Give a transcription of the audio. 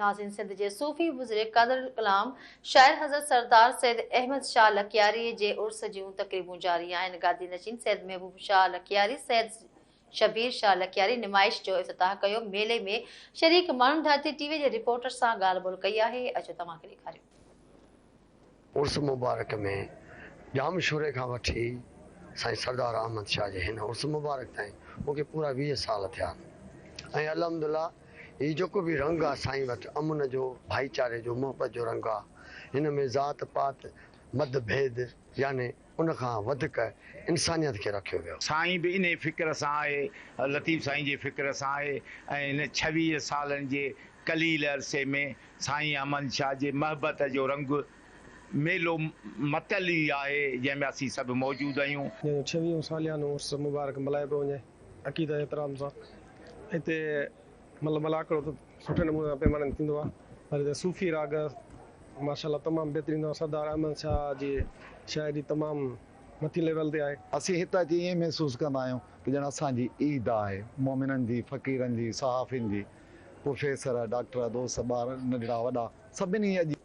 ناظرين سنڌ جي صوفي بزرگ قادرالڪلام شاعر حضرت سردار سيد احمد شاهه لڪياري جي عرس جون تقريبون جاري آهن. گادي نشين سيد محبوب شاهه لڪياري، سيد شبير شاهه لڪياري نمائش جو افتتاح ڪيو. ميلي ۾ شريڪ ماڻهن ڌرتي ٽي وي جي رپورٽر سان ڳالهه ٻولهه ڪئي آهي اچو توهان کي ڏيکاريون. عرس مبارڪ ۾ ڄام شوري کان وٺي سائين سردار احمد شاهه جي هن عرس مبارڪ تائين مون کي پورا 20 سال ٿيا آهن ۽ الحمدلله هي جيڪو به رنگ آ سائين وٽ امن جو، ڀائيچاري جو، محبت جو رنگ آ. هن ۾ ذات پات، مت ڀيد يعني ان کان وڌڪ انسانيت کي رکيو ويو. سائين به انهي فڪر سان آهي، لطيف سائين جي فڪر سان آهي ۽ هن 26 سالن جي قليل عرصي ۾ سائين احمد شاهه جي محبت جو رنگ ميلو متل ئي آهي جنهن ۾ اسين سڀ موجود آهيون. جنهن جو ڇويهون ساليانو عرس مبارڪ ملهايو پيو وڃي عقيدت ۽ احترام سان هتي مطلب ملاکڙو ته سٺي نموني سان پيماني تي ٿيندو آهي پر هتي صوفي راڳ ماشاء الله تمام بهترين آهي سردار احمد شاهه جي شاعري تمام مٿين ليول تي آهي. اسين هت اچي ائين محسوس ڪندا آهيون ته ڄڻ اسان جي عيد آهي، مومنن جي، فقيرن جي، صحافين جي، پروفيسر، ڊاڪٽر، دوست، ٻار، ننڍڙا وڏا سڀني اڄ.